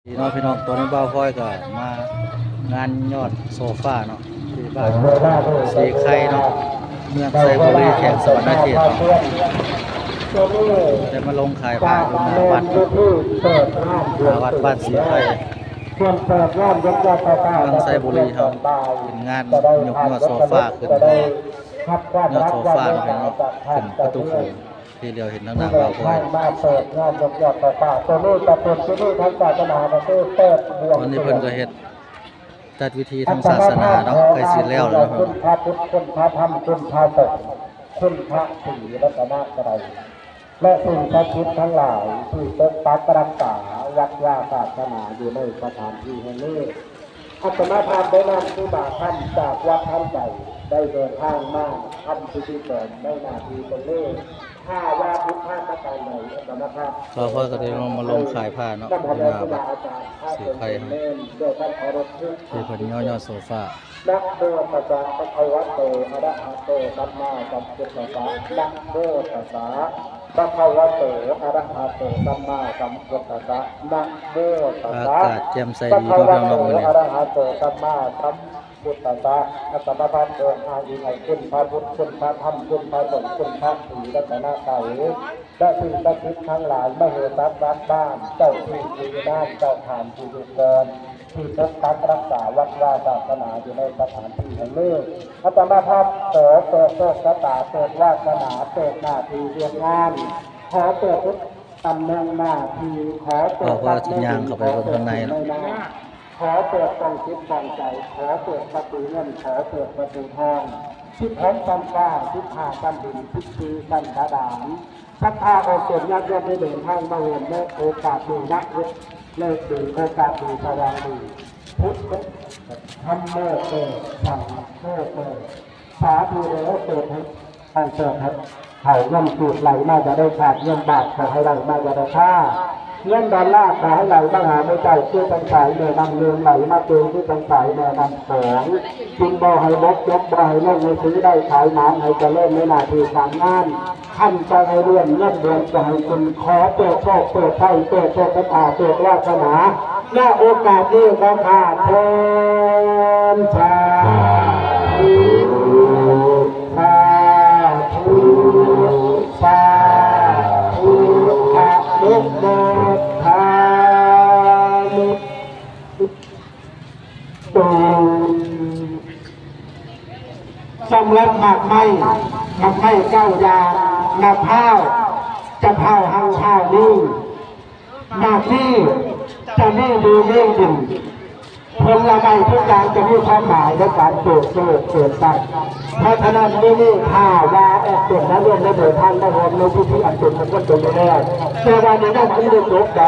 ນີ້ເນາະພີ່ນ້ອງ ຕອນນີ້ບ່າວພອຍກໍມາງານຍອດໂຊຟາເນາະ ທີ່ບ້ານສີໄຄເນາະ ເມືອງໄຊບູລີ ແຂວງສະຫວັນນະເຂດເນາະ ໄດ້ມາລົງຂາຍຜ້າຢູ່ໜ້າວັດເນາະ ໜ້າວັດບ້ານສີໄຄ ເມືອງໄຊບູລີເຮົາ ເປັນງານຍົກຍອດໂຊຟາຂຶ້ນເນາະ ຍອດໂຊຟາເນາະ ຂຶ້ນປະຕູໂຂງ ທີ່ຫຼຽວເຫັນທາງໜ້າບ່າວພອຍ ມາເປີດງານຍົກຍອດໂຊຟາ ໂຕນີ້ກໍເປັນທີ່ນີ້ທາງສາສະໜາກໍຄືເປີດບວງ ຕອນນີ້ເພິ່ນກໍເຮັດຈັດພິທີທາງສາສະໜາເນາະ ໃກ້ຊິແລ້ວແລ້ວເນາະ ຄຸນພະພຸດ ຄຸນພະທຳ ຄຸນພະສົງ ຄຸນພະສີລັດຕະນະໄຕ ແລະ ສິ່ງສັກສິດທັງຫຼາຍທີ່ປົກປັກຮັກສາວັດວາສາສະໜາຢູ່ໃນສະຖານທີ່ແຫ່ງນີ້ ອາດຕະມາພາບໄດ້ນຳຄູບາຄຳຈາກວັດທັນໃຈ ໄດ້ເດີນທາງມາທຳພິທີກອນໃນໜ້າທີ່ຕົງນີ້ ຖ້າວ່າຜິດພາດປະການໃດ ອາດຕະມາພາບ ບ່າວພອຍກໍໄດ້ລົງມາລົງຂາຍຜ້າເນາະ ຢູ່ໜ້າວັດສີໄຄເຮົາ ທີ່ເພິ່ນຍໍຍອດໂຊຟາ ນະໂມຕັດສະ ພະຄະວະໂຕ ອະລະຫະໂຕ ສຳມາສຳພຸດທັດສະ ນະໂມຕັດສະ ພະຄະວະໂຕ ອະລະຫະໂຕ ສຳມາສຳພຸດທັດສະ ນະໂມຕັດສະ ອາກາດແຈ່ມໃສດີເນາະ ພະຄະວະໂຕ ອະລະຫະໂຕ ສຳມາສຳພຸດທັດສະ ອາດຕະມາພາບຂໍອ້າງອີງໃຫ້ຄຸນພະພຸດ ຄຸນພະທຳ ຄຸນພະສົງ ຄຸນພະສີລັດຕະນະໄຕ ແລະ ສິ່ງສັກສິດທັງຫຼາຍ ມະເຫສັດວັດບ້ານ ເຈົ້າທີ່ທີ່ນານ ເຈົ້າທ່ານທີ່ຢູ່ກ່ອນ ທີ່ປົກປັກຮັກສາວັດວາສາສະໜາຢູ່ໃນສະຖານທີ່ແຫ່ງນີ້ ອາດຕະມາພາບຂໍເປີດໂຊກຊະຕາ ເປີດວາສະໜາ ເປີດໜ້າທີ່ວຽກງານ ຂໍເປີດທຸກຕຳແໜ່ງໜ້າທີ່ ຂໍເປີດ ເພາະວ່າຊິຍ່າງເຂົ້າໄປເບິ່ງຂ້າງໃນເນາະ ຂອເປີດກອງຈິດກອງໃຈ ຂໍເປີດປະຕູເງິນ ຂໍເປີດປະຕູທອງ ສິບຫົກຊັ້ນຟ້າ ສິບຫ້າຊັ້ນດິນ ສິບສີ່ຊັ້ນບາດານ ສັດທາອອກຕົນຍາດໂຍມໄດ້ເດີນທາງມາຮ່ວມໃນໂອກາດນີ້ນະ ໃນເປັນໂອກາດດີສະຫວ່າງດີ ພຸດທະ ທຳໂມ ເຕີ ສັງໂຄ ເຕີ ສາທຸເດີ ເປີດໃຫ້ ໃຫ້ເປີດໃຫ້ເຂົ້າເງິນກີບ ໄຫຼມາຢ່າໄດ້ຂາດ ເງິນບາດຂໍໃຫ້ໄຫຼມາຢ່າໄດ້ຄາ ເງິນດອນລາຂໍໃຫ້ໄຫຼມາຫາໝູ່ເຈົ້າ ຄືຈັ່ງສາຍແມ່ນ້ຳເລີນ ໄຫຼມາເຕີຄືຈັ່ງສາຍແມ່ນ້ຳຂອງ ຈຶ່ງບໍ່ໃຫ້ບົກຈົບ ບໍ່ໃຫ້ລົງໃຫ້ຊື້ ໄດ້ຂາຍໝານ ໃຫ້ຈະເລີນໃນໜ້າທີ່ການງານ ຄັນຈະໃຫ້ເລື່ອນເງິນເດືອນຈະໃຫ້ຂຶ້ນ ຂໍເປີດໂຊກເປີດໄພ ເປີດໂຊກຊະຕາ ເປີດວາສະໜາ ໃນໂອກາດນີ້ຂໍຂ້າເທີນ ສາທຸ ສາທຸ ສາທຸ ອະນຸໂມທາມິ ສຳລັບໝາກໄມ້ ໝາກໄມ້ເກົ້າຢ່າງ ໝາກພ້າວ ຈະພ້າວຮັ່ງພ້າວມີ ໝາກມີ ຈະມີດີມີກິນ ຜົນລະໄມ້ທຸກຢ່າງຈະມີຄວາມໝາຍໃນການເກີດໂຊກເກີດຊັບ ເພາະສະນັ້ນ ມື້ນີ້ຖ້າວ່າອອກຕົນມາຮ່ວມໃນເດີນທາງມາຮ່ວມໃນພິທີອັນເປັນມງຄົນຕົນນີ້ແລ້ວ ແຕ່ວ່າໃນນັ້ນຍັງບໍ່ໄດ້ຈົບໃດ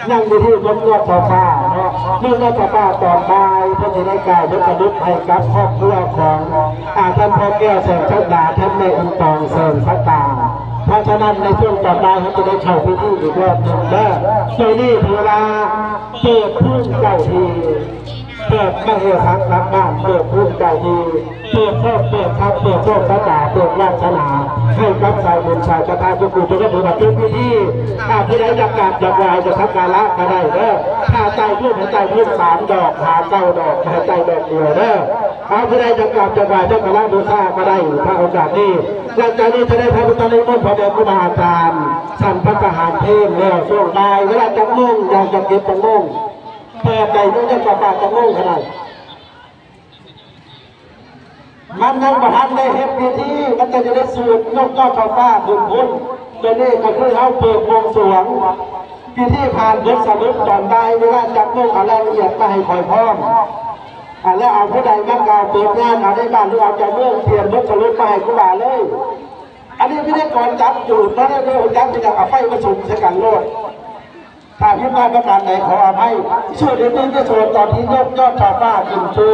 ຍັງມີພິທີຍົກຍອດໂຊຟາເນາະ ຍົກຍອດໂຊຟາຕອນບ່າຍ ເພິ່ນຊິໄດ້ກ່າວບົດສະຫຼຸບໃຫ້ກັບຄອບຄົວຂອງ ອາ ທ່ານພໍ່ແກ້ວ ແສງສັກດາ ທ່ານແມ່ອິນຕອງ ແສງສັກດາ ເພາະສະນັ້ນ ໃນຊ່ວງຕອນບ່າຍເຮົາຈະໄດ້ເຂົ້າພິທີອີກຮອບໜຶ່ງເດີ ໂດຍນີ້ຖືວ່າເປີດພູມເຈົ້າທີ່ ເປີດມະເຫສັດວັດບ້ານ ເປີດພູມເຈົ້າທີ່ ເປີດໂຊກເປີດຊັບ ເປີດໂຊກຊະຕາ ເປີດວາສະໜາ ໃຫ້ກັບສາຍບຸນສາຍສັດທາທຸກຜູ້ທຸກຄົນ ຖືວ່າເປັນພິທີ ຖ້າຜູ້ໃດຢາກກາບຢາກໄຫວ້ຈະສັກກາລະກໍໄດ້ເດີ ຖ້າໄຕ້ທູບໃຫ້ໄຕ້ທູບສາມດອກ ຫາເກົ້າດອກ ໃຫ້ໄຕ້ດອກດຽວເດີ ຖ້າຜູ້ໃດຢາກກາບຢາກໄຫວ້ສັກກາລະບູຊາກໍໄດ້ ໃນໂອກາດນີ້ ຫຼັງຈາກນີ້ຈະໄດ້ພະພຸດທະນິມົນ ພໍ່ແມ່ຄູບາອາຈານ ສັນພັດທະຫານເພງແລ້ວ ຊ່ວງບ່າຍເວລາຈັກໂມງ ຢາກຈະເກັບຈັກໂມງ ເປີດໄດ້ຢູ່ຈັກປະມານຈັກໂມງກໍໄດ້ ມັນຍັງບໍ່ທັນໄດ້ເຮັດພິທີ ມັນກໍຈະໄດ້ສູດຍົກຍອດຜ້າຟ້າຂຶ້ນພຸ້ນ ຕົວນີ້ກໍຄືເຮົາເປີດບວງສວງ ພິທີຜ່ານບົດສະຫຼຸບຕອນບ່າຍ ເວລາຈັກໂມງ ເອົາລາຍລະອຽດມາໃຫ້ຂ້ອຍພ້ອມ ອາ ແລ້ວເອົາຜູ້ໃດມາກ່າວເປີດງານ ເອົາໃນບ້ານ ຫຼື ເອົາເຈົ້າເມືອງ ຂຽນບົດສະຫຼຸບມາໃຫ້ຄູບາເລີຍ ອັນນີ້ພິທີກອນຈັບຈູດມາເລີຍ ຈັບ ເອົາໄຟມາສຸມໃສ່ກັນໂລດ. ຖ້າຜິດພາດປະການໃດຂໍອະໄພ. ສູດທີ່ໜຶ່ງຈະສວດຕອນທີ່ຍົກຍອດຜ້າຟ້າຂຶ້ນສູ່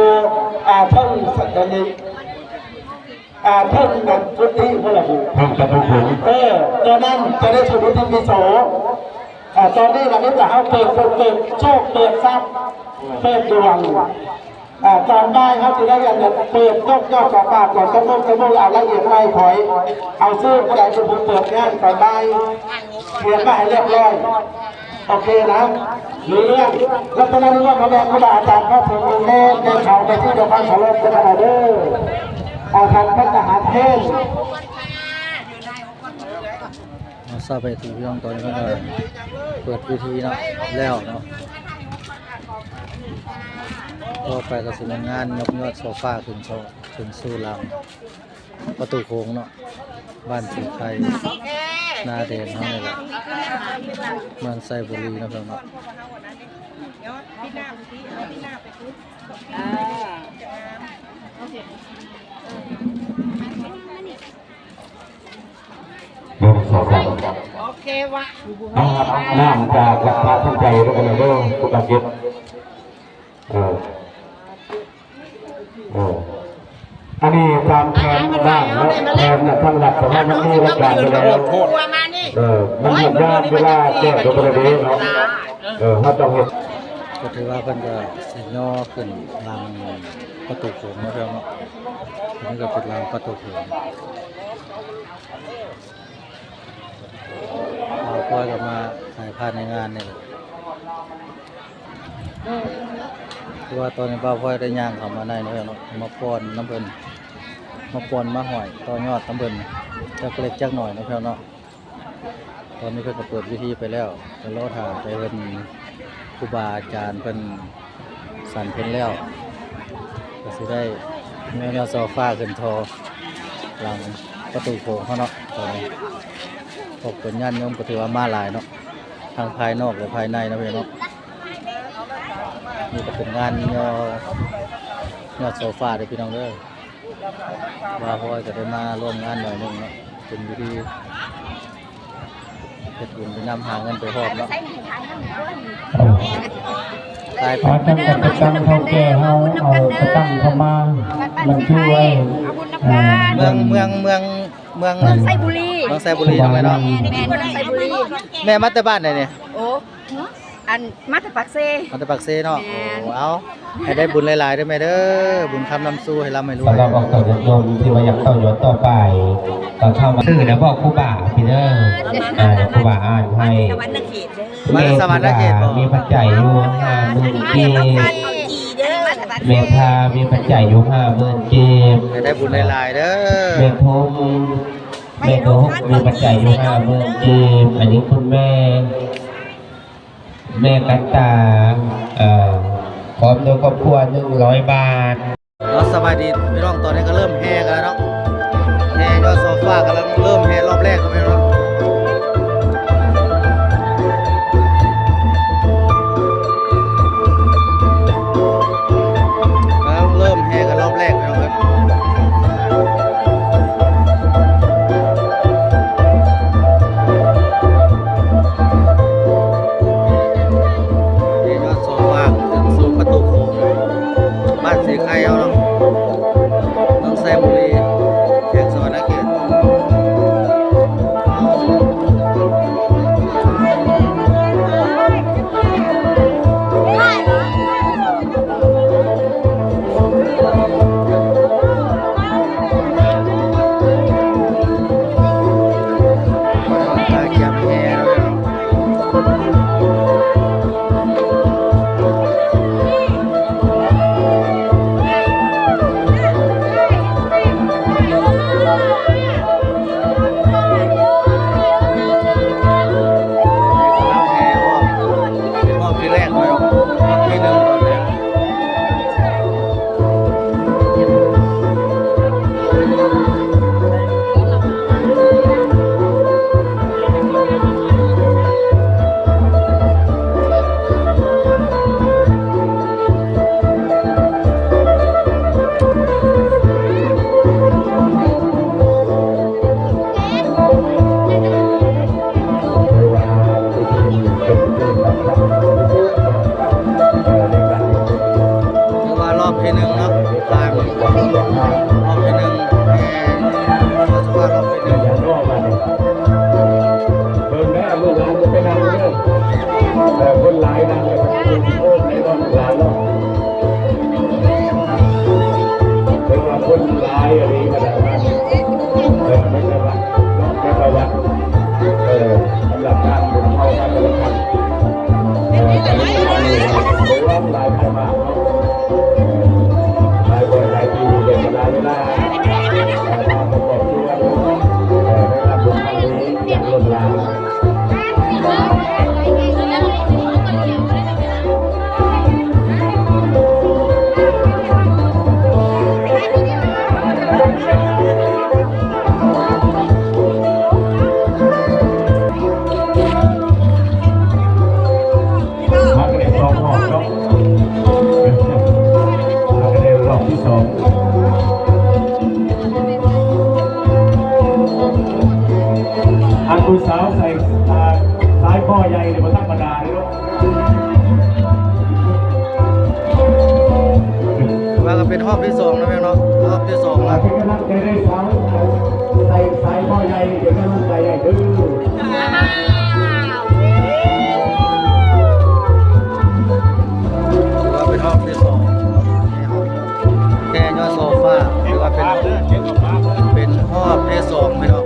ອ່າ ເທິງສັນຕະນິ ອ່າ ເທິງນັ້ນກຸຕິພຸ້ນລະ ເທິງປະຕູໂຂງ ເອີ ຕົວນັ້ນຈະໄດ້ສູດທິດພິໂສ. ອ່າ ຕອນນີ້ລະມີແຕ່ເຮົາເປີດ ເປີດ ເປີດໂຊກ ເປີດຊັບ ເປີດດວງ. ອ່າ ຕອນບ່າຍເຮົາຊິໄດ້ອັນເປີດຍົກຍອດຜ້າຟ້າກ່ອນ ຈັກໂມງ ຈັກໂມງ ເອົາລາຍລະອຽດມາໃຫ້ຂ້ອຍ ເອົາຊື່ຜູ້ໃດເປັນຜູ້ເປີດງານຕອນບ່າຍ ຂຽນມາໃຫ້ຮຽບຮ້ອຍ ໂອເຄນະ ມີເລື່ອງ ລັກສະນະນີ້ວ່າມາແບ່ງຄູບາອາຈານພະສົງແດ່ ແກ່ເຂົາໄປທີ່ດຽວກັນເຂົາລົບກັນເດີ ເອົາທານພັດທະຫານເພນ. ເອົາຊາວໄປທີ່ພີ່ນ້ອງຕອນນີ້ເພິ່ນກໍເປີດພິທີເນາະ ແລ້ວເນາະ ຕໍ່ໄປກໍຊິແມ່ນງານຍົກຍອດໂຊຟາຂຶ້ນ ຂຶ້ນສູ່ຫຼັງ ປະຕູໂຂງເນາະ ບ້ານສີໄຄ ນາແດງເຮົານີ້ແຫຼະ ເມືອງໄຊບູລີເນາະ ພີ່ນ້ອງເນາະ. ໜຶ່ງ ສອງ ສາມ ໂອເຄວະ ມາຮັບນ້ຳຈາກວັດພະທັນໃຈເດີ ເດີ ຜູ້ບາດເຈັບ ເອີ ເອີ ອັນນີ້ຕາມແຜນງານເນາະ ແຜນທາງລັດເຂົາເຈົ້າມັນມີລາຍການໄປແລ້ວ ເອີ ມັນຫຍຸ້ງຍາກເວລາແຈ້ງກໍບໍ່ໄດ້ເດ້ເນາະ ເອີ ເຮົາຕ້ອງເຮັດ ກໍຖືວ່າເພິ່ນກໍຊິຍໍຂຶ້ນຫຼັງປະຕູໂຂງເນາະ ພີ່ນ້ອງເນາະ ອັນນີ້ກໍເປັນຫຼັງປະຕູໂຂງ ບ່າວພອຍກໍມາຖ່າຍພາບໃນງານນີ້ແຫຼະ ຄືວ່າຕອນນີ້ບ່າວພອຍໄດ້ຍ່າງເຂົ້າມາໃນເນາະ ມາຟ້ອນນຳເພິ່ນ ມາຟ້ອນມາຫ້ອຍຕໍ່ຍອດນຳເພິ່ນ ຈັກເລັກຈັກໜ້ອຍເນາະ ພີ່ນ້ອງເນາະ. ຕອນນີ້ເພິ່ນກໍເປີດເວທີໄປແລ້ວ ກໍລໍຖ້າແຕ່ເພິ່ນ ຄູບາອາຈານເພິ່ນສັນເພິ່ນແລ້ວ ກໍຊິໄດ້ແນວ ແນວໂຊຟາຂຶ້ນທໍ່ຫຼັງປະຕູໂຂງເຮົາເນາະ. ຕອນນີ້ຄອບຄົວຍາດໂຍມກໍຖືວ່າມາຫຼາຍເນາະ ທັງພາຍນອກ ແລະ ພາຍໃນເນາະ ພີ່ນ້ອງເນາະ. ນີ້ກໍເປັນງານຍໍ ຍອດໂຊຟາເດີ ພີ່ນ້ອງເດີ. ບ່າວພອຍກໍໄດ້ມາຮ່ວມງານໜ້ອຍໜຶ່ງເນາະ ເປັນພິທີເຮັດບຸນໄປນຳ ຫາເງິນໄປຮອບເນາະ. ເອົາ ເອົາ ຈັ່ງກັນໄປຕັ້ງເຖົ້າແກ່ເຮົາ ເອົາໄປຕັ້ງເຂົ້າມາ ມັນຄືໄວ້ ເອີ ເມືອງ ເມືອງ ເມືອງ ເມືອງ ເມືອງໄຊບູລີ ເມືອງໄຊບູລີເນາະ ແມ່ເນາະ. ແມ່ນ ເມືອງໄຊບູລີ. ແມ່ມາແຕ່ບ້ານໃດນີ້? ໂອ້ ອັນ ມາແຕ່ປາກເຊ ມາແຕ່ປາກເຊເນາະ. ແມ່ນ ໂອ້ ເອົາ ໃຫ້ໄດ້ບຸນຫຼາຍໆເດີແມ່ເດີ ບຸນຄ້ຳນຳສູ່ ໃຫ້ລ່ຳໃຫ້ລວຍ. ສຳລັບອອກຕົນຍາດໂຍມທີ່ວ່າຢາກຕໍ່ຍອດຕໍ່ໄປ ກໍເຂົ້າມາຊື່ແລ້ວບອກຄູບາພີ່ເດີ ອ່າ ຄູບາອ່ານໃຫ້. ສະຫວັນນະເຂດເດີ ມາສະຫວັນນະເຂດບໍ? ມີປັດໄຈຢູ່ຫ້າໝື່ນກີບ ແມ່ພາມີປັດໄຈຢູ່ຫ້າໝື່ນກີບ ໃຫ້ໄດ້ບຸນຫຼາຍໆເດີ ແມ່ທຸມ ແມ່ທຸມມີປັດໄຈຢູ່ຫ້າໝື່ນກີບ. ອັນນີ້ຄຸນແມ່ ແມ່ກັນຕາ ເອີ ພ້ອມດ້ວຍຄອບຄົວໜຶ່ງຮ້ອຍບາດ. ເນາະ ສະບາຍດີພີ່ນ້ອງ ຕອນນີ້ກໍເລີ່ມແຫ່ກັນແລ້ວເນາະ ແຫ່ຍອດໂຊຟາກຳລັງເລີ່ມແຫ່ຮອບແລກເນາະ ພີ່ນ້ອງເນາະ. ກຳລັງເລີ່ມແຫ່ກັນຮອບແລກ ພີ່ນ້ອງເອີຍ. ເຫັນວ່າສອງຫວ່າງເປັນສູນປະຕູໂຂງ ບ້ານສີໄຄເຮົາເນາະ ເມືອງໄຊບູລີ ແຂວງສະຫວັນນະເຂດ. ຫຼາຍປະມານເນາະ ຫຼາຍບ່ອນຫຼາຍທີ່ເຮັດໃຫ້ຫຼາຍເວລາ ເອີ ມາປະກອບສ່ວນ ເອີ ໃນງານບຸນຄັ້ງນີ້ຢ່າງລົ້ນຫຼາມ. ມາກັນໄດ້ສອງຮອບເນາະ ມາກັນໄດ້ຮອບທີສອງ ອັນຜູ້ສາວໃສ່ ອ່າ ສາຍຄໍໃຫຍ່ນີ້ບໍ່ທຳມະດາເດ້ເນາະ. ວ່າກໍເປັນຮອບທີສອງແລ້ວແມ່ນເນາະ ຮອບທີສອງແລ້ວ ເປັນກຳລັງໃຈໃຫ້ສາວໃສ່ສາຍຄໍໃຫຍ່ ເປັນກຳລັງໃຈໃຫ້ເດີ. ຖືວ່າເປັນຮອບທີສອງ ແຫ່ຍ້ອນໂຊຟາ ຖືວ່າເປັນ ເປັນຮອບທີສອງພີ່ນ້ອງ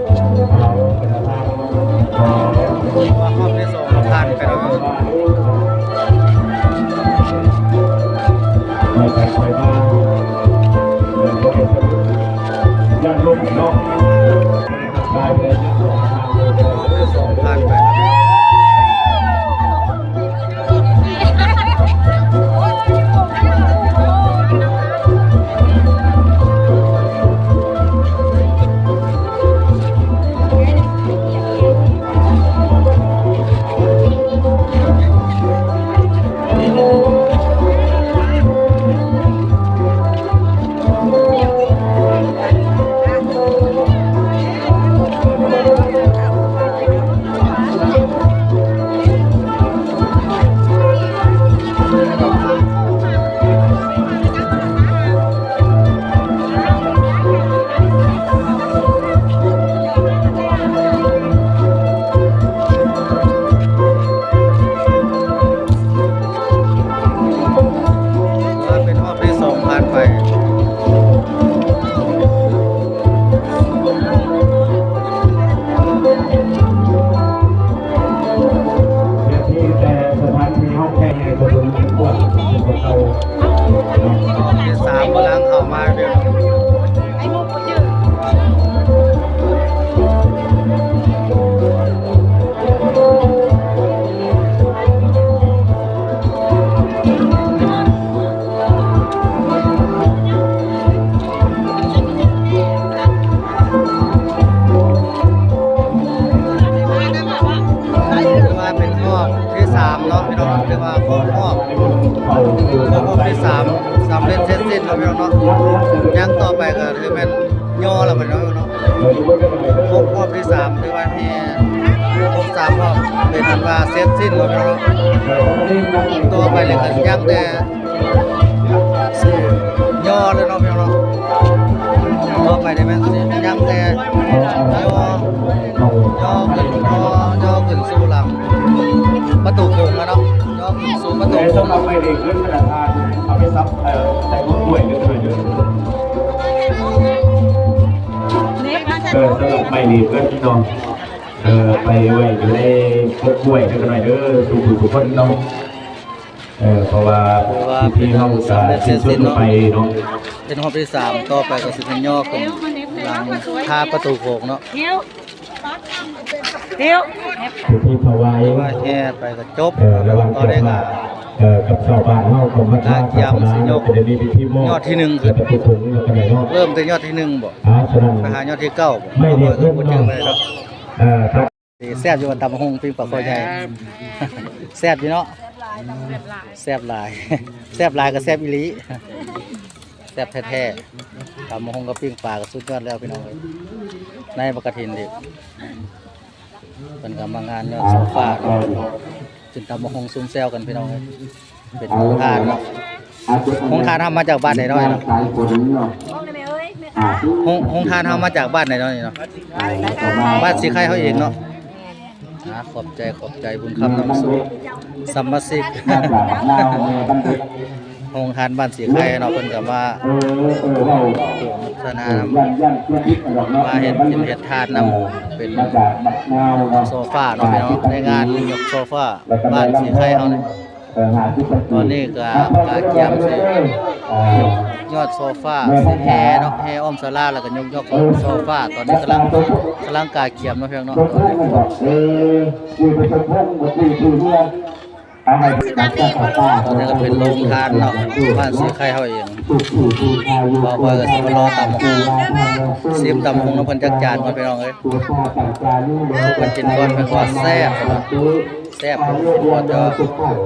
ເພາະວ່າຮອບທີສອງກໍຜ່ານໄປແລ້ວ ຢ້ານລົມເນາະ. ວ່າເປັນຮອບທີສອງຜ່ານໄປ ແຕ່ສະຖານທີ່ເຮົາແຂ່ງໃນກະບຸນກວດເປັນກວ່າເກົ່າ. ຮອບທີສາມກຳລັງເຂົ້າມາເດີ. ຖືວ່າເປັນຮອບທີສາມເນາະພີ່ນ້ອງ ຖືວ່າຄົບຮອບ ຄົບຮອບທີສາມ ສຳເລັດເສັດສິ້ນເນາະພີ່ນ້ອງເນາະ. ຢ່າງຕໍ່ໄປກໍຖືແມ່ນຍໍແລ້ວບັດນີ້ເນາະ ຄົບຮອບທີສາມ ຖືວ່າແຫ່ຄົບສາມຮອບ ເປັນອັນວ່າເສັດສິ້ນເນາະພີ່ນ້ອງເນາະ. ຕໍ່ໄປນີ້ກໍຍັງແຕ່ ຊິຍໍແລ້ວເນາະພີ່ນ້ອງເນາະ. ຕໍ່ໄປນີ້ແມ່ນຊິຍັງແຕ່ຍໍ ຍໍຂຶ້ນ ຍໍ ຍໍຂຶ້ນສູ່ຫຼັງປະຕູໂຂງແລ້ວເນາະ ຍໍຂຶ້ນສູ່ປະຕູໂຂງ. ສຳລັບໝາຍເລກເງິນທະນາຄານ ເອົາໄປສັບ ເອີ ໃສ່ກົກກ້ວຍເດີ ເອີ ສຳລັບໝາຍເລກເງິນເນາະ ເອີ ໄປໄວ້ຢູ່ໃນກົກກ້ວຍເດີ ເດີ ສູ່ຜູ້ທຸກຄົນເນາະ. ເອີ ເພາະວ່າພິທີເຮົາກະສິ້ນສຸດລົງໄປເນາະ ເປັນຮອບທີສາມ ຕໍ່ໄປກໍຊິເປັນຍໍຂຶ້ນຫຼັງຄາປະຕູໂຂງເນາະ. ພິທີຖວາຍ ແຫ່ໄປກໍຈົບ ເອີ ລະຫວ່າງເຈົ້າພາບ ເອີ ກັບຊາວບ້ານເຮົາກໍມາທາງສາສະໜາ ກໍໄດ້ມີພິທີມອບຍອດທີໜຶ່ງຂຶ້ນ ປະຕູໂຂງ ແລ້ວກໍໄດ້ເນາະ. ເລີ່ມແຕ່ຍອດທີໜຶ່ງບໍ ໄປຫາຍອດທີເກົ້າບໍ ບໍ່ເຈີເລີຍເນາະ. ເອີ ແຊບຢູ່ບໍ່ ຕຳບັກຫຸ່ງປີ້ງປາຄໍໃຫຍ່ ແຊບຢູ່ເນາະ ແຊບຫຼາຍ ແຊບຫຼາຍ ແຊບຫຼາຍກໍແຊບອີ່ຫຼີ ແຊບແທ້ໆ. ຕຳບັກຫຸ່ງກັບປີ້ງປາກໍສຸດຍອດແລ້ວພີ່ນ້ອງເອີຍ. ໃນບັກກະຖິນເດ ເພິ່ນກໍມາງານຍ້ອນໂຊຟາເນາະ ກິນຕຳບັກຫຸ່ງຊຸມແຈ່ວກັນພີ່ນ້ອງເອີຍ. ເປັນໂຮງທານເນາະ ໂຮງທານເຮົາມາຈາກບ້ານໃດເນາະ? ໂຮງ ໂຮງທານເຮົາມາຈາກບ້ານໃດເນາະນີ້ເນາະ? ບ້ານສີໄຄເຮົາເອງເນາະ. ອາ ຂອບໃຈ ຂອບໃຈບຸນຄຳນຳສຸກ ສະມາຊິກໂຮງທານບ້ານສີໄຄເນາະ ເພິ່ນກໍມາ ເອີ ເອີ ເວົ້າ ໂມທະນານຳ ມາເຮັດກິນເຮັດທານນຳ ເປັນໂຊຟາເນາະພີ່ນ້ອງ ໃນງານຍົກໂຊຟາ ບ້ານສີໄຄເຮົານີ້ ຕອນນີ້ກໍກະກຽມຊິຍົກຍອດໂຊຟາ ຊິແຫ່ເນາະ ແຫ່ອ້ອມສາລາ ແລ້ວກໍຍົກ ຍົກໂຊຟາ. ຕອນນີ້ກຳລັງ ກຳລັງກະກຽມເນາະ ພີ່ນ້ອງເນາະ. ຕອນນີ້ກໍເປັນໂຮງທານເນາະ ບ້ານສີໄຄເຮົາເອງ. ບ່າວພອຍກໍຊິມາລໍຕຳບັກຫຸ່ງ ຊິມຕຳບັກຫຸ່ງນຳເພິ່ນຈັກຈານກ່ອນ ພີ່ນ້ອງເອີຍ. ເພິ່ນກິນກ່ອນເພິ່ນວ່າແຊບ ແຊບ ແຕ່ວ່າ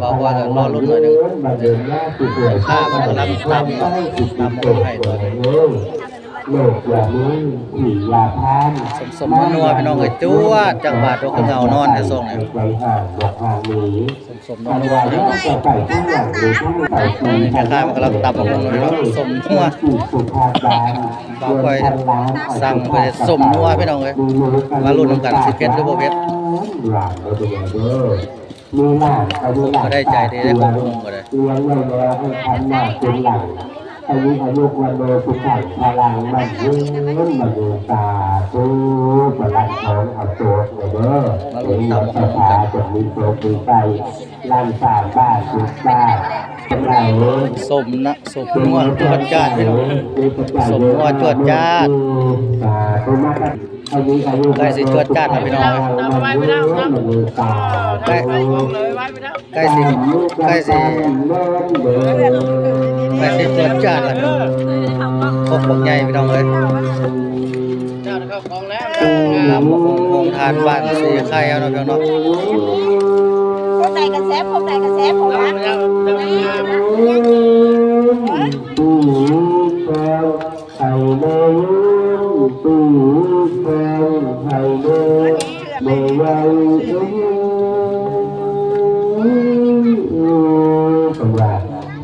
ກໍລໍລຸ້ນໜ້ອຍໜຶ່ງ. ຂ້າເພິ່ນກຳລັງຕຳ ຕຳໃຫ້ຕົວນີ້ ສົມໆ ນົວໆ ພີ່ນ້ອງເອີຍ. ຈວດຈັກບາດ ຄືເຫງົານອນແທ້ຊ່ວງນີ້. ສົມໆ ນົວໆ ພີ່ນ້ອງ. ຕອນນີ້ແມ່ຄ້າເພິ່ນກຳລັງຕຳບັກຫຸ່ງຢູ່ເນາະ ສົມນົວ. ບ່າວພອຍສັ່ງໄປສົມນົວ ພີ່ນ້ອງເອີຍ. ມາລຸ້ນນຳກັນ ຊິເຜັດຫຼືບໍ່ເຜັດ. ມີຫຼານກໍມີຫຼານ ກໍໄດ້ໃຈເດ້ ໄດ້ບັກຫຸ່ງກໍໄດ້. ລ້ຽງໄວ້ແລ້ວໃຫ້ຄຳໜ້າເປັນຫຼັງ ອາຍຸ ອາຍຸວັນໂນສຸຂັງພະລັງ ໝັ້ນຍືນ ໝັ້ນຍືນ ສາທຸ. ບັນລັງທອງເອົາໂຊກເດີ ມາລຸ້ນຕຳບັກຫຸ່ງນຳກັນ ມີໂຊກມີໄຊ ລ້ານສາມບາດສິບບາດ ສົມນະ ສົມນົວ ຈວດຈາດ ພີ່ນ້ອງ. ສົມນົວ ຈວດຈາດ ສາທຸ ມາ ໃກ້ຊິຈວດຈາດແລ້ວ ພີ່ນ້ອງເອີຍ. ໃກ້ ໃກ້ຊິ ໃກ້ຊິ ໃກ້ຊິຈວດຈາດແລ້ວ ພີ່ນ້ອງ. ຄົກບັກໃຫຍ່ ພີ່ນ້ອງເອີຍ. ຕຳບັກຫຸ່ງໂຮງທານບ້ານສີໄຄເຮົາເນາະ ພີ່ນ້ອງເນາະ. ຄົກໃດກໍແຊບ ຄົກໃດກໍແຊບ ຂອງຫຼານ. ໃຫ້ແມ່ຍືນ ຕີແຄງໃຫ້ແມ່ ແມ່ໃຫຍ່ ເພິ່ນວ່າ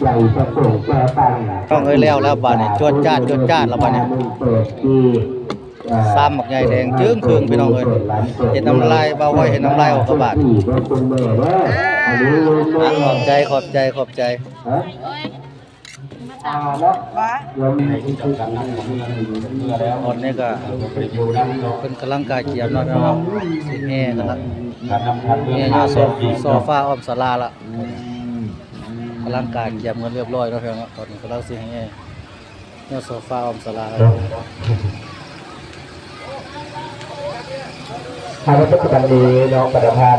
ໃຈປະສົງແກ່ຕັ້ງ ນ້ອງເອີຍ. ແລ້ວ ແລ້ວບາດນີ້ ຈວດຈາດ ຈວດຈາດແລ້ວບາດນີ້. ຊາມບັກໃຫຍ່ແດງຈຶ່ງເຄິ່ງ ພີ່ນ້ອງເອີຍ. ເຫັນນ້ຳລາຍ ບ່າວພອຍເຫັນນ້ຳລາຍອອກກະບາດ. ອ່ະ ຂອບໃຈ ຂອບໃຈ ຂອບໃຈ. ຕອນນີ້ກໍເພິ່ນກຳລັງກະກຽມເນາະ ພີ່ນ້ອງເນາະ. ຊິແຫ່ກັນລະ ແຫ່ຍອດໂຊ ໂຊຟາອ້ອມສາລາລະ. ກຳລັງກະກຽມກັນຮຽບຮ້ອຍເນາະ ພີ່ນ້ອງເນາະ. ຕອນນີ້ກຳລັງຊິແຫ່ ຍອດໂຊຟາອ້ອມສາລາ. ໃນປັດຈຸບັນນີ້ເນາະ ປະທານ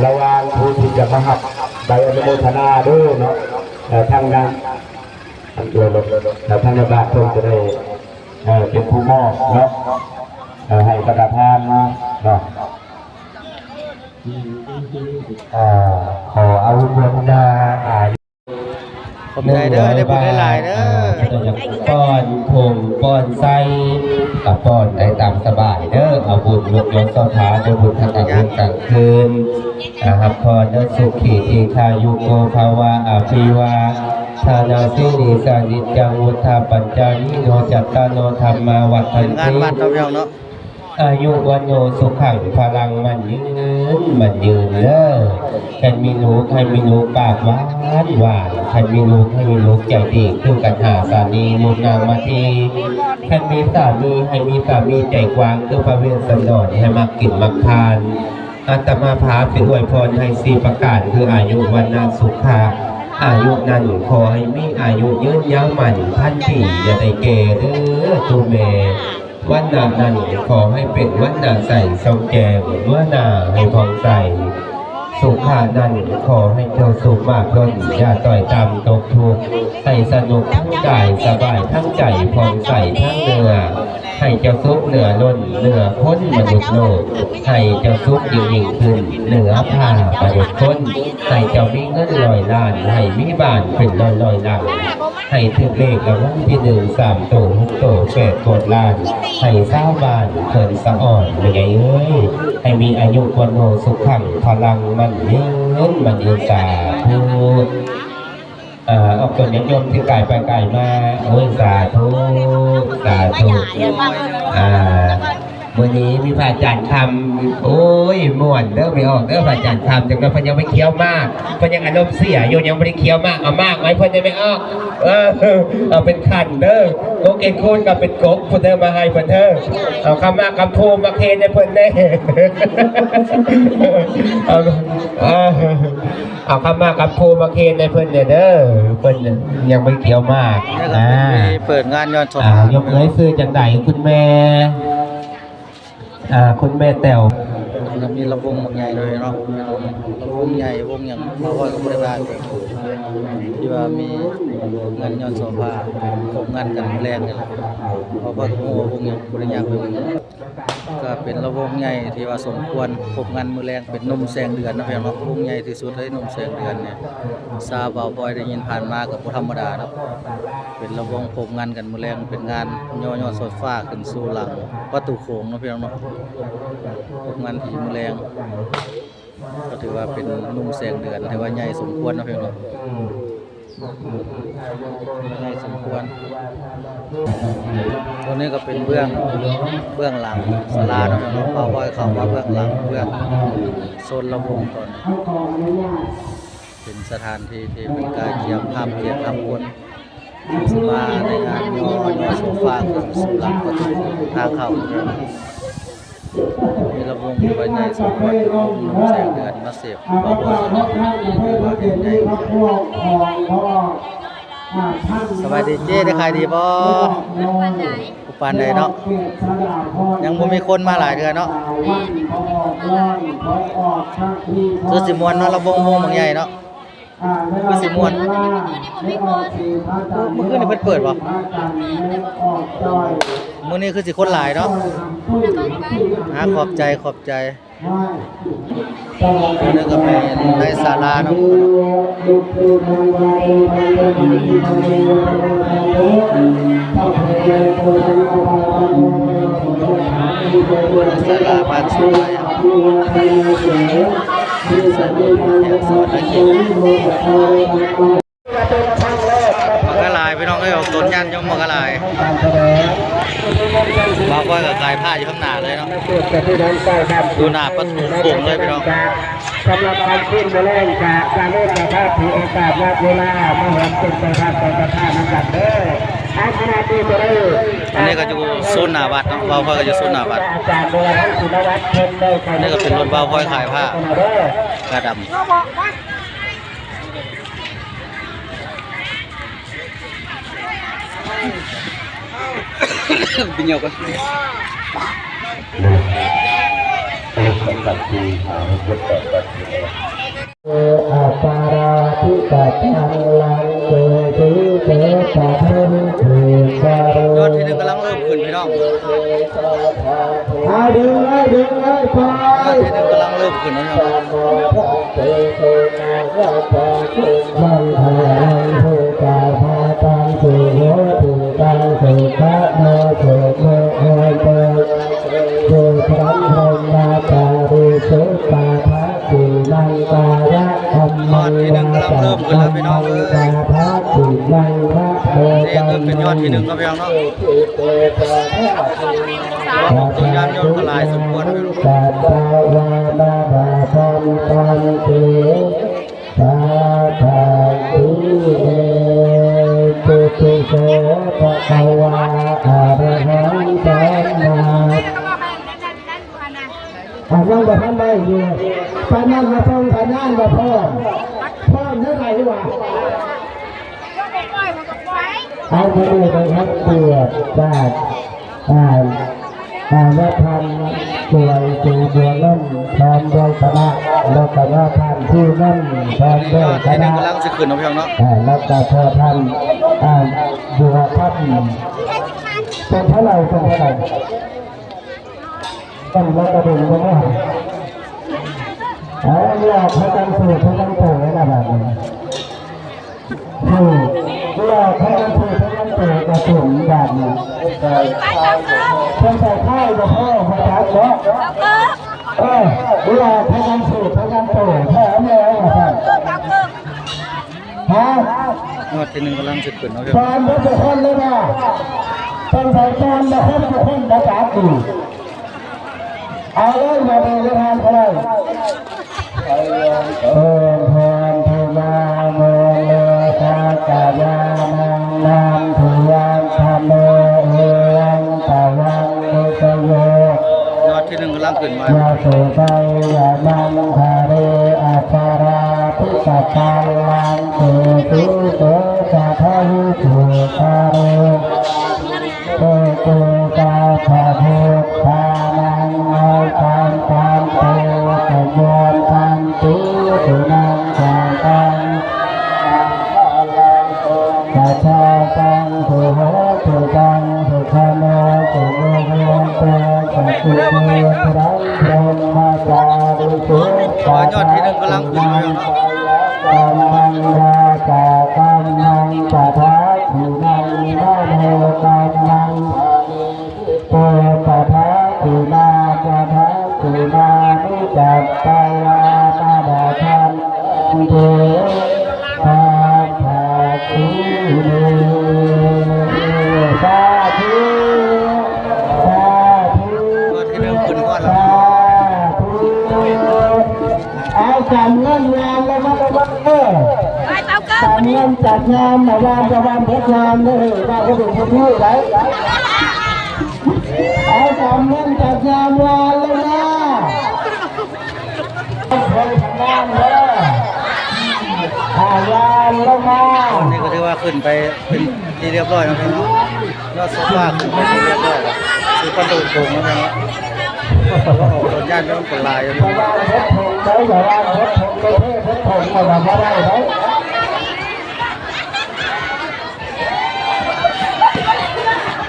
ລະຫວ່າງຜູ້ທີ່ຈະມາຮັບໃບອະນຸໂມທະນາເດີເນາະ ເອີ ທາງດ້ານ ເອີ ທາງແມ່ບ້ານເພິ່ນຈະໄດ້ ເອີ ເປັນຜູ້ມອບເນາະ ເອີ ໃຫ້ປະທານເນາະ ເອີ ຂໍອະນຸໂມທະນາ ອາ ຂອບໃຈເດີ ໄດ້ບຸນຫຼາຍໆເດີ. ເອີ ຢາກປ້ອນຜົງປ້ອນໄຊ ກໍປ້ອນໄດ້ຕາມສະບາຍເດີ. ເອົາບຸນຍົກຍົກສອດຖາ ໄດ້ບຸນທັງກາງເວັນກາງຄືນ. ອ່າ ຮັບພອນເດີ ສຸຂີ ດີຄາຍຸໂກ ພະວະ ອາພິວາທະນະສີລິສານິດຈັງ ວຸດທາປັນຈາລີໂນ ຈັດຕາໂນ ທຳມາວັດທັນຕິ ອາຍຸວັນໂນສຸຂັງພະລັງ ໝັ້ນຍືນ ໝັ້ນຍືນເດີ. ຄັນມີລູກໃຫ້ມີລູກປາກຫວານຫວານ, ຄັນມີລູກໃຫ້ມີລູກໃຈດີຄືກັນຫາສາມີ ລູກນາງມາທີ. ຄັນມີສາມີໃຫ້ມີສາມີໃຈກວ້າງຄືພະເວດສັນດອນ ໃຫ້ມັກກິນມັກທານ. ອາດຕະມາພາບຊິອວຍພອນໃຫ້ສີ່ປະການ ຄືອາຍຸ ວັນນະ ສຸຂະ. ອາຍຸນັ້ນຂໍໃຫ້ມີອາຍຸຍືນຍາວໝັ້ນພັນປີ ຢ່າໄດ້ແກ່ເດີຕູ້ແມ່. ວັນນະນັ້ນຂໍໃຫ້ເປັນວັນນະໃສສ່ອງແຈ້ງ, ເມື່ອໜ້າໃຫ້ຜ່ອງໃສ. ສຸຂະນັ້ນຂໍໃຫ້ເຈົ້າສຸກມາກລົ້ນ, ຢ່າຕ້ອຍຕ່ຳຕົກທຸກ, ໃຫ້ສະໜຸກທັງກາຍ, ສະບາຍທັງໃຈ, ຜ່ອງໃສທັງເນື້ອ, ໃຫ້ເຈົ້າສຸກເໜືອລົ້ນ, ເໜືອຄົນມະນຸດໂລກ, ໃຫ້ເຈົ້າສຸກຍິ່ງໆຂຶ້ນ, ເໜືອພາມະນຸດຄົນ, ໃຫ້ເຈົ້າມີເງິນຮ້ອຍລ້ານ, ໃຫ້ມີບ້ານເປັນຮ້ອຍໆຫຼັງ. ໃຫ້ຖືກເລກລາງວັນທີໜຶ່ງ ສາມໂຕ ຫົກໂຕ ແປດໂຕລ້ານ, ໃຫ້ຊາວບ້ານເພິ່ນສະອອນ ແມ່ໃຫຍ່ເອີຍ, ໃຫ້ມີອາຍຸວັນໂນສຸຂັງພະລັງ ໝັ້ນຍືນ ໝັ້ນຍືນ ສາທຸ. ອາ ອອກຕົນຍາດໂຍມທີ່ກາຍໄປກາຍມາ ໂອ້ຍ ສາທຸ ສາທຸ. ອາ ມື້ນີ້ມີພະອາຈານຄຳ ໂອ້ຍ ມ່ວນເດີ ແມ່ອອກເດີ ພະອາຈານຄຳ. ຈັກໜ່ອຍເພິ່ນຍັງໄປຄ້ຽວໝາກ ເພິ່ນຍັງອາລົມເສຍຢູ່ ຍັງບໍ່ໄດ້ຄ້ຽວໝາກ. ເອົາໝາກມາໃຫ້ເພິ່ນໄດ້ແມ່ອອກ ເອີ ເອົາເປັນຂັນເດີ. ໂຕເກັ່ງຄູນກໍເປັນກົບພຸ້ນເດີ ມາໃຫ້ເພິ່ນເດີ. ເອົາຄຳໝາກຄຳພູມາເຄນໃຫ້ເພິ່ນແດ່. ເອົາ ເອົາຄຳໝາກຄຳພູມາເຄນໃຫ້ເພິ່ນແດ່ເດີ. ເພິ່ນຍັງບໍ່ກ່ຽວໝາກ. ນີ້ກໍເປັນ ອ່າ ເປີດງານຍ້ອນສອງ ອ່າ ຍົກເອີຍ ຊື່ຈັ່ງໃດ ຄຸນແມ່? ອ່າ ຄຸນແມ່ແຕ້ວ. ແລ້ວກໍມີລຳວົງບັກໃຫຍ່ເລີຍເນາະ, ລຳວົງໃຫຍ່ ວົງຫຍັງ ບ່າວພອຍກໍບໍ່ໄດ້ວ່າ ທີ່ວ່າມີງານຍ້ອນໂຊຟາ ຄົບງານກັນມື້ແລງນີ້ແຫຼະ. ບ່າວພອຍກໍບໍ່ຮູ້ວ່າວົງຫຍັງ ບໍ່ໄດ້ຍ່າງໄປເບິ່ງ. ກໍເປັນລຳວົງໃຫຍ່ທີ່ວ່າສົມຄວນຄົບງານມື້ແລງ ເປັນໜຸ່ມແສງເດືອນເນາະ ພີ່ນ້ອງເນາະ. ວົງໃຫຍ່ທີ່ສຸດເລີຍ ໜຸ່ມແສງເດືອນນີ້ ຊາວບ່າວພອຍໄດ້ຍິນຜ່ານມາກໍບໍ່ທຳມະດາເນາະ. ເປັນລຳວົງຄົບງານກັນມື້ແລງ ເປັນງານຍໍຍອດໂຊຟາຂຶ້ນສູ່ຫຼັງປະຕູໂຂງເນາະ ພີ່ນ້ອງເນາະ. ຄົບງານທີ່ມື້ແລງ ກໍຖືວ່າເປັນໜຸ່ມແສງເດືອນ ຖືວ່າໃຫຍ່ສົມຄວນເນາະ ພີ່ນ້ອງເນາະ, ໃຫຍ່ສົມຄວນ. ຕົວນີ້ກໍເປັນເບື້ອງ ເບື້ອງຫຼັງສາລາເນາະ ພີ່ນ້ອງເນາະ. ບ່າວພອຍເຂົ້າມາເບື້ອງຫຼັງ ເບື້ອງໂຊນລຳວົງຕອນນີ້ ເປັນສະຖານທີ່ທີ່ເພິ່ນກະກຽມຮັບແຂກຮັບຄົນ ມາໃນງານຍໍ ຍໍໂຊຟາຂຶ້ນສູ່ຫຼັງປະຕູທາງເຂົ້າ. ມີລຳວົງທີ່ວ່າໃຫຍ່ສົມຄວນ ແສງເດືອນມາເສບ. ສະບາຍດີເຈ້ ໄດ້ຂາຍດີບໍ່? ບໍ່ປານໃດ ບໍ່ປານໃດເນາະ, ຍັງບໍ່ມີຄົນມາຫຼາຍເທື່ອເນາະ. ຄືຊິມ່ວນເນາະ ລຳວົງ ວົງບັກໃຫຍ່ເນາະ. ຄືຊິມ່ວນ. ມື້ຄືນນີ້ເພິ່ນເປີດບໍ່? ມື້ນີ້ຄືຊິຄົນຫຼາຍເນາະ. ອ່າ ຂອບໃຈ ຂອບໃຈ. ອັນນີ້ກໍແມ່ນໃນສາລາເນາະ. ສາລາບ້ານສວນໄຫຼເຮົາ ສະຫວັນນະເຂດ ໝາກກະຫຼາຍ ພີ່ນ້ອງເອີຍ, ອອກຕົນຍາດຍົມໝາກກະຫຼາຍ. ບ່າວພອຍກໍຂາຍຜ້າຢູ່ຂ້າງໜ້າເລີຍເນາະ, ຢູ່ໜ້າປະຕູໂຂງເລີຍ ພີ່ນ້ອງ. ສຳລັບຄ່ຳຄືນມື້ແລງກະຢ່າລືມນະຄັບ ຖືໂອກາດວາດເວລາມາຮ່ວມເປັນເຈົ້າພາບເຈົ້າສະຖານນຳກັນເດີ. ໃນຂະນະທີ່ຕົວນີ້ ອັນນີ້ກໍຢູ່ໂຊນໜ້າວັດເນາະ, ບ່າວພອຍກໍຢູ່ໂຊນໜ້າວັດ. ອາຈານວໍລະວັນ ສິນນະວັດ ເພິ່ນໄດ້ ອັນນີ້ກໍເປັນລົດບ່າວພອຍຂາຍຜ້າ ເອີ ກາດຳ. ເປັນຫຍັງວະ? ຍອດທີໜຶ່ງກຳລັງເລີ່ມຂຶ້ນ ພີ່ນ້ອງ. ອ່າ ດຶງໄວ້ ດຶງໄວ້ ໄປ ຍອດທີໜຶ່ງກຳລັງເລີ່ມຂຶ້ນເນາະ. ຍອດທີໜຶ່ງກຳລັງເລີ່ມຂຶ້ນແລ້ວ ພີ່ນ້ອງເອີຍ. ນີ້ຄືເປັນຍອດທີໜຶ່ງເນາະ ພີ່ນ້ອງເນາະ. ຕົວຍາດໂຍມກໍຫຼາຍສົມຄວນເນາະ. ສາທາທຸ ເອ ປຸຕິໂສ ພະຄະວາ ອະຣະຫັງ ສຳມາ ອ່າ ຍັງບໍ່ທັນໄດ້ຢູ່. ປານນັ້ນມາສົ່ງສັນຍານວ່າພ້ອມ. ພ້ອມເທົ່າໃດວະ? ເອົາມາເລີຍນະຄັບ ເກືອບຈາກ ອ່າ ອ່າ ນະຄອນຫຼວງສີບົວເງິນ ພ້ອມດ້ວຍຄະນະ, ແລ້ວກໍນະຄອນພູເງິນ ພ້ອມດ້ວຍຄະນະ. ອ່າ ແລ້ວກໍພໍ່ທ່ານ ອ່າ ບົວຄຳ ເປັນເທົ່າໃດ ເປັນເທົ່າໃດ? ຕ້ອງມາກະດິນບໍ່? ເອົາ ລອກພາກັນສູດພາກັນໂຕແລ້ວບາດນີ້. ຖືກ ລອກພາກັນສູດພາກັນໂຕກະສົມບາດນີ້. ເພິ່ນໃສ່ທ້າຍບໍ່ພໍບໍ່ຈັກເນາະ. ເອີ ລອກພາກັນສູດພາກັນໂຕແທ້ແລ້ວວ່າຊັ້ນ. ຮະ? ຍອດທີໜຶ່ງກຳລັງຊິຂຶ້ນເນາະ. ກ່ອນເບິດທຸກຄົນເລີຍບໍ່? ເພິ່ນໃສ່ກ່ອນບໍ່ຄົບທຸກຄົນບໍ່ຈັກຢູ່. ເອົາເລີຍ ມາເດີ ເລີຍທານກໍໄດ້. ໂອມ ໂພນທິມາ ໂມ ເມ ສັກກະຍານັງ ນັນທິວັດທະໂນ ຍາສຸໄດຍະມັງຄະເລ ອາສະລາພິກະພັນລັງ ເຕ ສຸເຕ ສະທະວິຈຸກະເລ ເຕ ເຕ ກາທະໂທ ທານັງ ເອົາຕາມຕາມເຕ ກະຍອມທັນຕິ ສຸນັງກະຕັງ ກະຊາຕັງ ໂສໂຫຕຸຕັງ ສຸຂະໂນ ສຸໂນໂຫຕຸ ສະກິເມ ພະລັງ ພຣະມະຈາຣິສຸ ຍອດທີໜຶ່ງກຳລັງຂຶ້ນຢູ່ ກຳມັງ ວາຈາກຳມັງ ປະທັກຂິນັງ ມະໂນກຳມັງ ເຕ ປະທັກຂິນາ ປະທັກຂິນານິ ຈັດຕະວາ ມະດະທັນເຕ ປັດຖະຄີເນ ສາທຸ ສາທຸ ຍອດທີໜຶ່ງຂຶ້ນຮອດແລ້ວ ສາທຸ ເອົາ ກຳເງິນງານລະມັດລະວັງເດີ ກຳເງິນຈັດງານນະ ວານກະວານເບິດງານເດີ ວ່າບໍ່ເປັນຜູ້ໄດ້ ເອົາ ກຳເງິນຈັດງານວານລົງມາ ເພິ່ນທຳງານເດີ ອາ ວານລົງມາ ຕອນນີ້ກໍຖືວ່າຂຶ້ນໄປເປັນ ທີ່ຮຽບຮ້ອຍເນາະພີ່ນ້ອງເນາະ ຍອດໂຊຟາຂຶ້ນເປັນທີ່ຮຽບຮ້ອຍແລ້ວ ສູ່ປະຕູໂຂງເນາະພີ່ນ້ອງເນາະ ເພາະວ່າອອກໂດນຢ້ານມັນເປັນຫຼາຍຢູ່ ເພາະວ່າເຮັດຜົງໄດ້ ຢ່າວ່າເຮັດຜົງໄດ້ ເຮັດຜົງກໍວ່າບໍ່ໄດ້ເດ້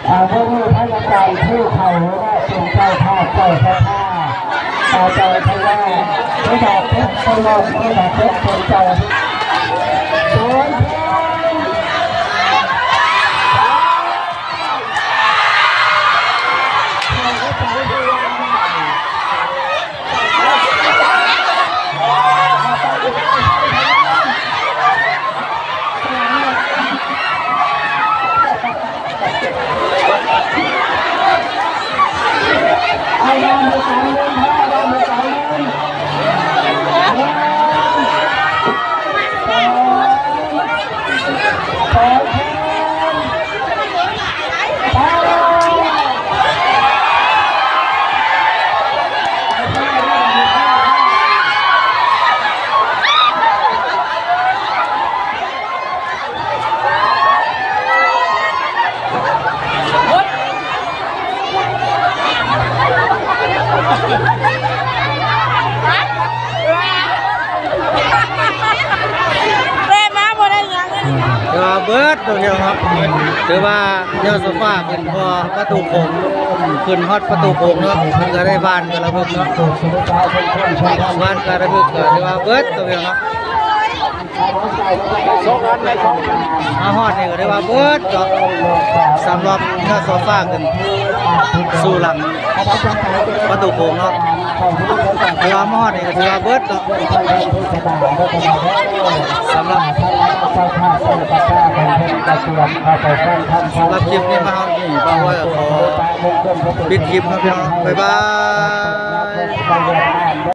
ອາ ເບິ່ງພະອາຈານຜູ້ເຖົ້າເນາະ ເປັນເຈົ້າພາບເຈົ້າສະພາ ອາຈານພະວ່າ ພະບາດເຈັບ ພະບາດເຈັບ ເປັນເຈົ້າ ໂດຍ ແມ່ນມາບໍ່ໄດ້ຫຍັງ ຖືວ່າເບິດຕົວດຽວເນາະ ຖືວ່າຍອດໂຊຟາຂຶ້ນພໍປະຕູໂຂງ ຂຶ້ນຮອດປະຕູໂຂງເນາະ ເພິ່ນກໍໄດ້ຫວ່ານກະລະພຶກເນາະ ຫວ່ານກະລະພຶກກໍຖືວ່າເບິດຕົວດຽວເນາະ ມາຮອດນີ້ກໍຖືວ່າເບິດເນາະ ສຳລັບຍອດໂຊຟາຂຶ້ນສູ່ຫຼັງປະຕູໂຂງເນາະ ຖືວ່າມາຮອດນີ້ກໍຖືວ່າເບິດເນາະ ສຳລັບ ສຳລັບຄລິບນີ້ມາຮອດນີ້ ບ່າວໄວກໍຂໍປິດຄລິບເນາະພີ່ນ້ອງ ບາຍບາຍ.